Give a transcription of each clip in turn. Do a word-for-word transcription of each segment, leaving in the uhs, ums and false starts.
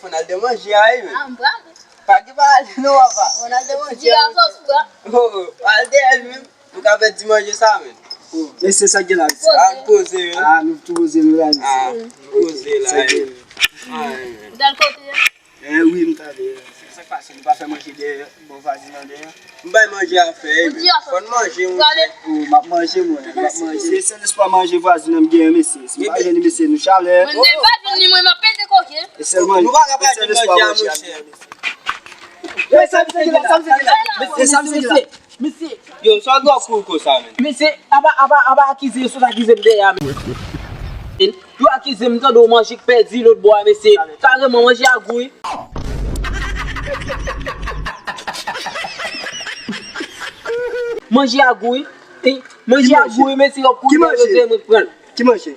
Ronald de manje a, wi, men. Ah, m prale. Pa gen pa ale non, papa. Ronald de manje a, wi. Oh, oh, al dèyè l menm. Nou ka fè ti manje sa, men. Oh, mesye, sa gen la, mesye? Ah, nou poze, wi. Ah, nou tou poze, nou la, mesye. Ah, nou poze la, wi. Ah, wi, men. Ou t al kote a? Eh wi, m t ale. Sa k pase, nou pa fè manje dèyè, bò vwazin nan dèyè? M bay manje a fè, wi, men. Fò n manje, monchè. Oh, m ap manje, mwen, m ap manje. Se sèl espwa manje vwazin nan m genyen, mesye. Si m pa jwenn li, mesye, nou chalè. Mwen, m pa jwenn li, mwen, m ap pete koke. E sèlman, nou pa ka pati manje a, monchè. Mesye, sa misye gen la, sa misye gen la. Mesye, sa misye gen la. Mesye, yo, sa w gen kouri konsa, men? Mesye, apa, apa, apa akize yo, sot akize m dèyè a, men. Yo akize m, tande w manje k pèdi lòt bò a, mesye. Kareman, manje a gou, wi. Manje a gou, wi. Manje a gou, wi, mesye, yo kouri, yo mwen pran. Ki manje?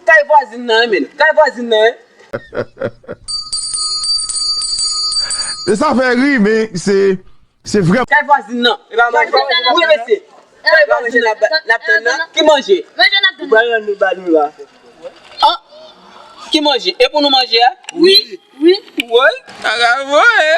Kay vwazin nan, wi, men. Kay vwazin nan, wi. E sa fè ri, men se, se vrèman. Kay vwazin nan. E pa manje. Wi, mesye. Kay vwazin nan. N ap tann nan. Ki manje? Manje n ap tann. Ou pral rann nou ba nou la. Ah! Ki manje? E pou nou manje a? Wi. Wi. Woy, kaka voye.